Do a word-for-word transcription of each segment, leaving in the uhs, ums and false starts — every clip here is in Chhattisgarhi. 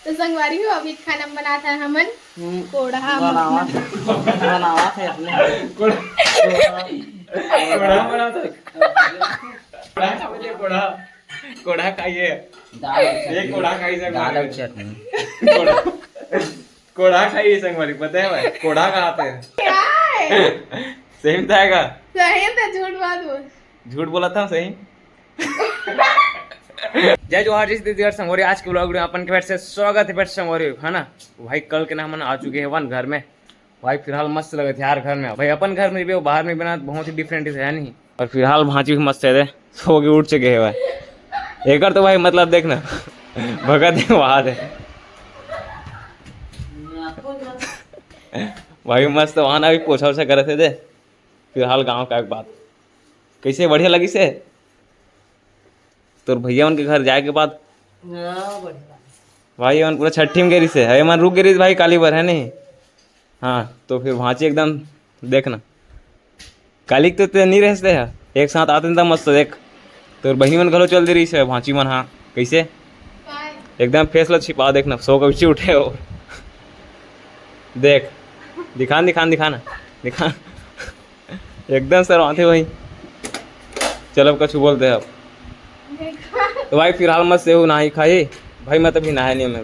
तो संगवारी हो, अभी खाना बनात हन हमन। हम्म, कोढ़ा बनावत बनावत है अपने। कोढ़ा बनावत है। कोढ़ा खाइए, कोढ़ा। कोढ़ा खाइए। दाल और ये चटनी। कोढ़ा खाई संगवारी। दाल और चटनी। कोढ़ा। कोढ़ा खाइए संगवारी, पता है भाई? कोढ़ा कहाथे? क्या है? सही में आएगा। सही तो झूठ बात बोल। झूठ बोला था सही। जय जोहार, जय छत्तीसगढ़ संगवारी। आज के vlog में अपन के फिर से स्वागत है, फिर से संगवारी, है ना? भाई, कल के ना हमन आ चुके हैं वन घर में। भाई, फिलहाल मस्त लगत है यार घर में। भाई, अपन घर में भी, बाहर में भी ना, बहुत ही different है, नहीं? और फिलहाल भांची भी मस्त है रे, सो के उठ चुके हैं भाई। एकर तो भाई, मतलब, देख ना, भगत है, वहां है भाई, मस्त वहां ना भी पोछा ओछा करत है दे। फिलहाल गांव का एक बात, कैसे बढ़िया लगिस हे तोर भैया उनके घर जाए के बाद? हाँ, बढ़िया। भाई मन पूरा छट्ठी में गे रिहिस हे, मन रुक गे रिहिस भाई काली बर, है नहीं? हाँ, तो फिर भांची एकदम देख ना, काली तो ते नहीं रहते है, एक साथ आते त मस्त देख, तोर बहिनी मन घलो चल दे रिहिस हे भांची मन। हाँ, कैसे एकदम face ला छिपा, देख ना, सो के उठे हो, देख, दिखा न, दिखा न, दिखा ना, दिखा। एकदम शर्माथे भाई। चल, अब कुछ बोलते हैं अब। तो भाई, फिलहाल मस्त सेव नहाई खाई भाई, मैं तभी नहाया नहीं हूँ मैं।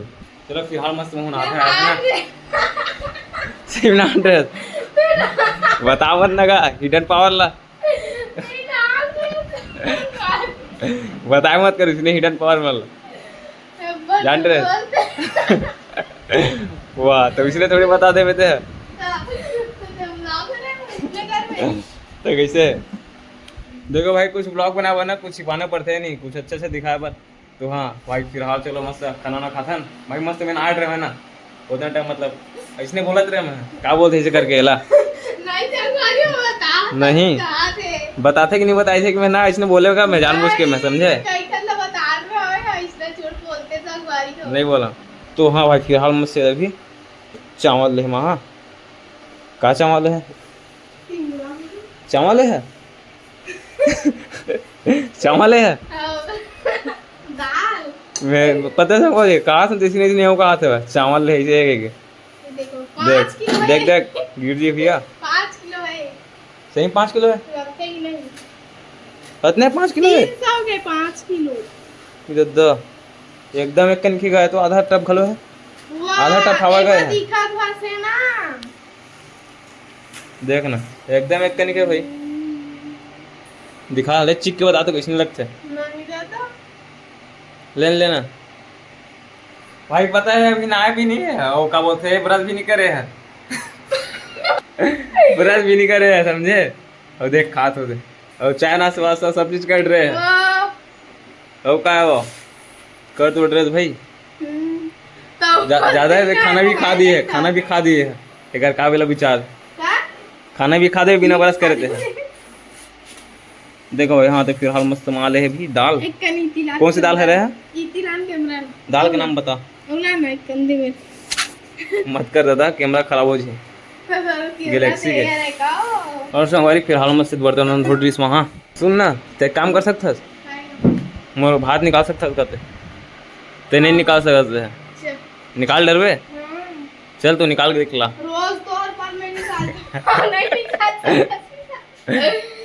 चलो, फिलहाल मस्त मुंह नहाते हैं आज ना। सेव नहा ड्रेस बतावत ना का hidden power ला। बताए मत कर इसने hidden power वाला। जान रहे? वाह, तो इसने थोड़ी बता दे बेटे। तो कैसे? देखो भाई, कुछ vlog बनाए बर ना, कुछ छिपाना पड़थे नहीं, कुछ अच्छा से दिखाए बर। तो हाँ भाई, फिलहाल चलो मस्त खाना ना खाथन भाई, मस्त मैं नहात रहे ना, उतना टाइम मतलब ऐसने बोलत रहे मैं, का बोलते ऐसे करके एला? नहीं, संगवारी हो, बता। नहीं। कहा थे? बताथे कि नहीं बताइसे कि मैं ना ऐसने बोले का, मैं जानबूझ के, मैं समझे? कई ठन ला बता रहे हो, ऐसने झूठ बोलते संगवारी हो। नहीं बोला। तो हाँ भाई, फिलहाल मुझसे अभी चावल ले, हाँ, का चावल है? चावल है? चावल है? दाल। मैं पता है सबको, ये कहाँ से देसी नहीं, नहीं होगा, हाथ है चावल ले, ये, ये, ये। देखो, देख, पाँच किलो है। देख, देख, गिर जी भैया। पाँच किलो है। सही में पाँच किलो है? रखे ही नहीं। इतने पाँच किलो है? तीन सौ के पाँच किलो। ये दो, एकदम एक कनखी गए तो आधा टब घलो है। वाह, आधा टब हवा एमा गए है। दिखत बस है ना। देख ना, एकदम एक कनखी है भाई। दिखा ले, चिक के बता तो कैसे लगते। नहीं जाता। ले लेना भाई, पता है अभी नहाए भी नहीं है, वो का बोलते हैं, ब्रश भी नहीं करे है। ब्रश भी नहीं करे है, समझे? और देख, खात हो दे, और चाय नाश्ता वास्ता सब चीज कर रहे हैं। वाह। और का है वो, कर तो ड्रेस भाई। हम्म, तो जा- ज्यादा है, खाना भी खा दिए है, खाना भी खा दिए है। एक बार का बेला विचार, का? खाना भी खा दे बिना ब्रश करे थे। देखो भाई, हाँ, तो फिलहाल मस्त माल है भी दाल। एक कन इतिलान कौन सी दाल है रे? इतिलान कैमरा। दाल के नाम बता। उला ना, एक कंधे में। मत कर दादा, कैमरा खराब हो जाए। कैमरा गैलेक्सी के। है का? और संगवारी, फिलहाल मस्त बर्तन उर्तन धो डरिस महा। सुन ना, ते काम कर सकथस, मोर भात निकाल सकथस का ते? ते नहीं निकाल सकत है, अच्छा। निकाल डरबे। हाँ। चल, तू निकाल के दिखला। रोज तोर पर मैं निकाल नहीं निकाल सकता।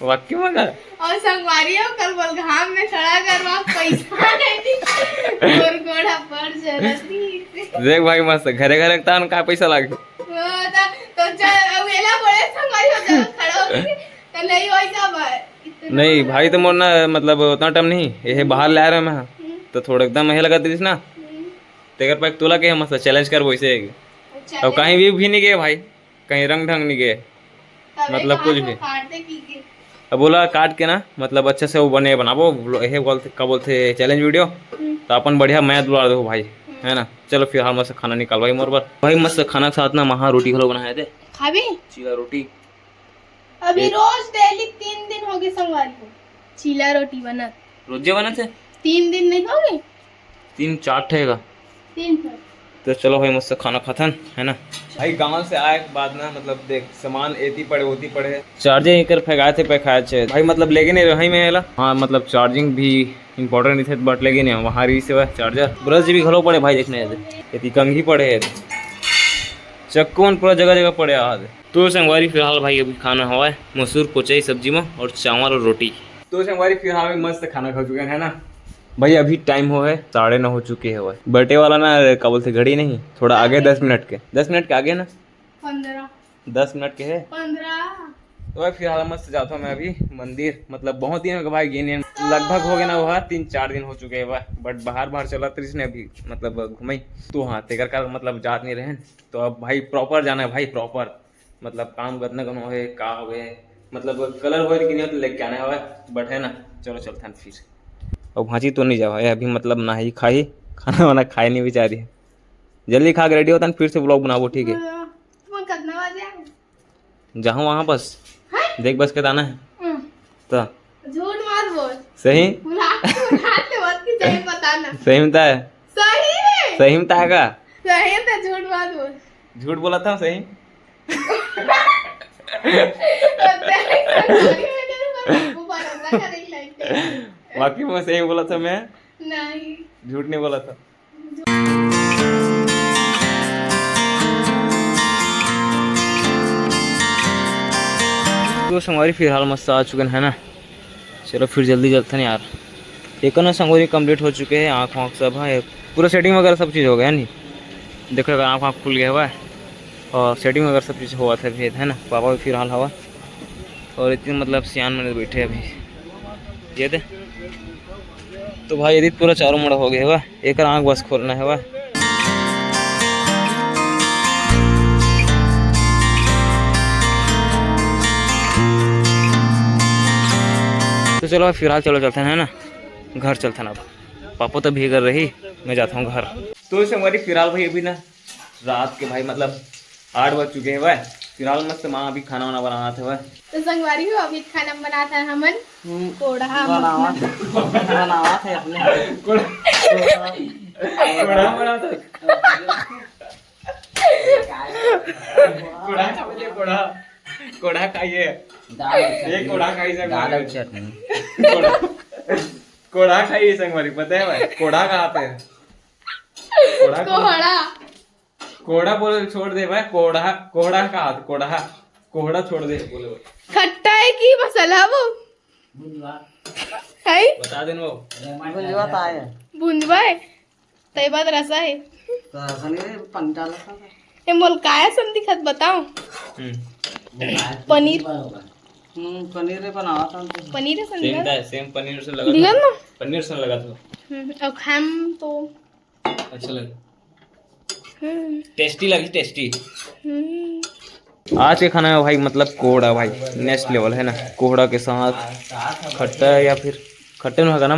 वाकई में का? और संगवारी हो, कल बोल घाम में खड़ा करवा, पैसा नहीं दी। और गोड़ा पर जरती। देख भाई, मस्त घरे घरे तान का पैसा लागे। वो तो, तो चल, अब एला बोले संगवारी हो, जब खड़ा हो गई, तो नहीं वैसा भाई। इतना नहीं भाई, तो मोर ना, मतलब, उतना टाइम नहीं, ये बाहर ले आ रहे मैं, तो थोड़ा एकदम यही लगा दीस ना, हम्म, तेकर पर तोला के हम मस्त चैलेंज करबो इसे। अच्छा, अब कहीं भी, भी नहीं गए भाई, कहीं रंग ढंग नहीं गए। तबे मतलब, कहाँ कुछ को भी। काट दे की के। अब बोला काट के ना, मतलब, अच्छे से वो बने बनाबो, vlog-, ये बोलते, का बोलते, चैलेंज वीडियो। हम्म, तो अपन बढ़िया मया दुलार दो भाई, है ना? चलो, फिलहाल मस्त खाना निकाल भाई मोर बर। भाई, मस्त खाना के साथ ना महा रोटी घलो बनाए थे, खाबी? चीला रोटी। अभी एक रोज डेली तीन दिन हो गए संगवारी को चीला रोटी बनत। रोजे बनत है? तीन दिन नहीं हो गए? तीन चार ठेगा। तीन ठो। तो चलो भाई, मस्त खाना खाथन, है ना। भाई, गांव से आए के बाद ना, मतलब, देख, सामान एती पड़े, ओती पड़े, चार्जर एकर फेंकाए थे, फेंकाए छे भाई, मतलब, लेके नहीं रही मैं एला। हाँ, मतलब, चार्जिंग भी इंपॉर्टेंट रहिथे, but लेके नहीं, वहाँ रही से वह चार्जर, ब्रश भी घलो पड़े भाई, देखने एती कंघी पड़े है, चक्कू मन पूरा जगह जगह पड़े आज। तो संगवारी, फिलहाल भाई, अभी खाना हवा है मसूर कोचई सब्जी में और चावल और रोटी। तो संगवारी, फिलहाल में मस्त खाना खा चुके हैं, है ना। भाई, अभी टाइम हो है, साढ़े नौ हो चुके हैं भाई। बटे वाला ना, का बोलते, घड़ी नहीं, थोड़ा आगे, दस मिनट के, दस मिनट के आगे ना, पंद्रह। दस मिनट के है। पंद्रह। तो भाई, फिलहाल मस्त जाता हूँ मैं अभी मंदिर, मतलब, बहुत दिन हो गए भाई, गिने लगभग हो गया ना, वह तीन चार दिन हो चुके हैं भाई, but बाहर बाहर चलत रहिस ने अभी, मतलब, घूमे। तो हाँ, तेकर कारण, मतलब, जात नहीं रहे। तो अब भाई, प्रॉपर जाना है भाई, प्रॉपर, मतलब, काम करना कौन होए, का होए, मतलब, कलर होए कि नहीं होए, तो लेके आना है, but है ना। चलो, चलथन फिर। अब भांची तो नहीं जावा है अभी, मतलब, ना ही खाई, खाना वाना खाए नहीं बेचारी। जल्दी खा के रेडी होथन, फिर से व्लॉग बनाबो, ठीक है? तुम कितना बजे आओ? जाहूँ वहाँ बस। हैं? देख, बस के दाना है। हम्म। तो झूठ मत बोल। सही? उठा, उठा ले, बात की सही बताना। सही में ता है? सही में। सही में ता है का? सही में ता, झूठ मत बोल। झूठ बोला था सही? वो भरोसा करेगी लाइफ पे। वाकई में सही बोला था मैं? नहीं। झूठ नहीं बोला था। तो संगवारी, फिलहाल मस्त आ चुके हैं ना। चलो, फिर जल्दी चलते हैं यार। एक ना संगवारी, कंप्लीट हो चुके हैं, आँख वाँख सब है, पूरा सेटिंग वगैरह सब चीज़ हो गया है नी। देखो, अगर आँख वाँख खुल गया हुआ है और सेटिंग वगैरह सब चीज़ हुआ था भेद, है ना। पापा भी फिलहाल हवा और इतने, मतलब, सियान मन बैठे अभी। ये दे। तो भाई, यदि पूरा चारों मुड़ा हो गया हुआ, एक आँख बस खोलना है हुआ। तो चलो, फिलहाल चलो, चलते हैं ना, घर चलते हैं ना। पापा तो भीगर रही, मैं जाता हूँ घर। तो संगवारी, फिलहाल भाई, अभी ना रात के भाई, मतलब, आठ बज चुके हैं भाई। फिलहाल मस्त माँ अभी खाना वाना बनावत है भाई। तो संगवारी हो, अभी खाना बनात है हमन। हम्म, कोढ़ा बनावत मखना। है। बनावत है अपने। कोढ़ा, कोढ़ा बनावत है। कोढ़ा खावे दे, कोढ़ा। कोढ़ा खाइए। दाल ये चटनी। कोढ़ा खाई से दाल मारे। चटनी। कोढ़ा, कोढ़ा खाइए संगवारी, पता है भाई? कोढ़ा खाते हैं। कोढ़ा, कोढ़ा। कोढ़ा बोले छोड़ दे भाई, कोढ़ा, कोढ़ा का हाथ, कोढ़ा, कोढ़ा छोड़ दे। खट्टा है कि मसाला वो? है? बता देन वो। बुंदवा तो आय। बुंदवा है? तई बात रसा है। तो रसा नहीं रे, पानी डाला था। ये मोल काया सन दिखत बताओ। हम्म। पनीर। हम्म, पनीर है बनावा था तो। पनीर है सन सेम दिखत? था, सेम पनीर से लगा दिखत था। ना? पनीर से लगा था। हम्म, और खाम तो अच्छा लगे। हम्म। टेस्टी लगी, टेस्टी। हम्म। आज के खाना में भाई, मतलब, कोहड़ा भाई, नेक्स्ट लेवल है ना। कोहड़ा के साथ खट्टा या फिर खट्टे में होगा ना,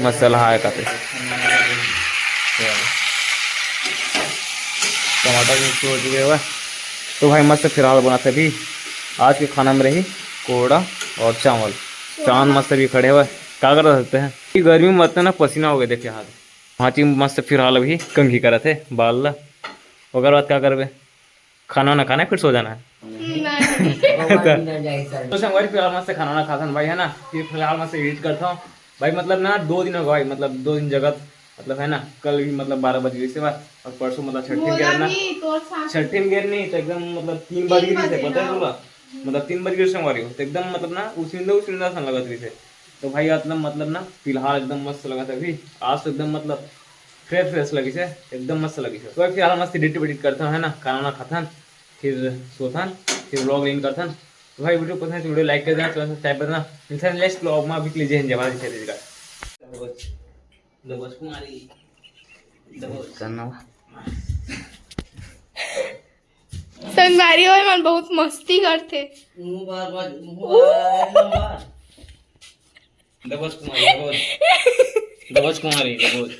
मसाला है काफी। टमाटर मिक्स हो चुके हुए। तो भाई, मस्त फिलहाल बनाते भी। आज के खाना में रही कोहड़ा और चावल। चांद मस्त भी खड़े हुए। क्या कर सकते हैं, ये गर्मी में मत ना, पसीना हो गया। देखे हाथ, भांची मस्त फिलहाल अभी कंघी करत है बाल ला। ओकर बाद क्या करबे? खाना ना खाना है, फिर सो जाना है। नहीं। तो संगवारी, फिलहाल मस्त खाना ना खाथन भाई, है ना। फिर फिलहाल मस्त एडिट करता हूँ भाई। मतलब ना, दो दिन हो गया भाई, मतलब दो दिन जगत, मतलब, है ना। कल भी, मतलब, बारह बज गई से बार, और परसों, मतलब, छठीन मोला गेर ना, भी तोर साथ। छठीन गेर नहीं तो एकदम, मतलब, तीन बज तीन गई से, बजे, पता है हाँ। तोला? मतलब, तीन बज गई संगवारी हो, तो एकदम, मतलब ना, उसिंदा उसिंदा सन लगत रही थे। तो भाई, मतलब, मतलब ना, फिलहाल एकदम मस्त लगत है अभी। आज तो एकदम, मतलब, फ्रेश फ्रेश लगी से, एकदम मस्त लगी से। तो भाई, फिलहाल मस्त एडिट वेडिट करता हूँ, है ना, खाना वाना खाथन, फिर सोथन, फिर व्लॉग एंड करथन। तो भाई, वीडियो पसंद है तो वीडियो लाइक कर देना, चैनल सब्सक्राइब कर देना। मिलते हैं नेक्स्ट व्लॉग में, अभी के लिए जय हिंद, जय भारत, जय छत्तीसगढ़। दबोच, दबोच कुमारी, दबोच। करना। संगवारी हो, मन बहुत मस्ती करथे। मुंह बार बार, मुंह बार, बार। दबोच कुमारी, दबोच। दबोच कुमारी, दबोच।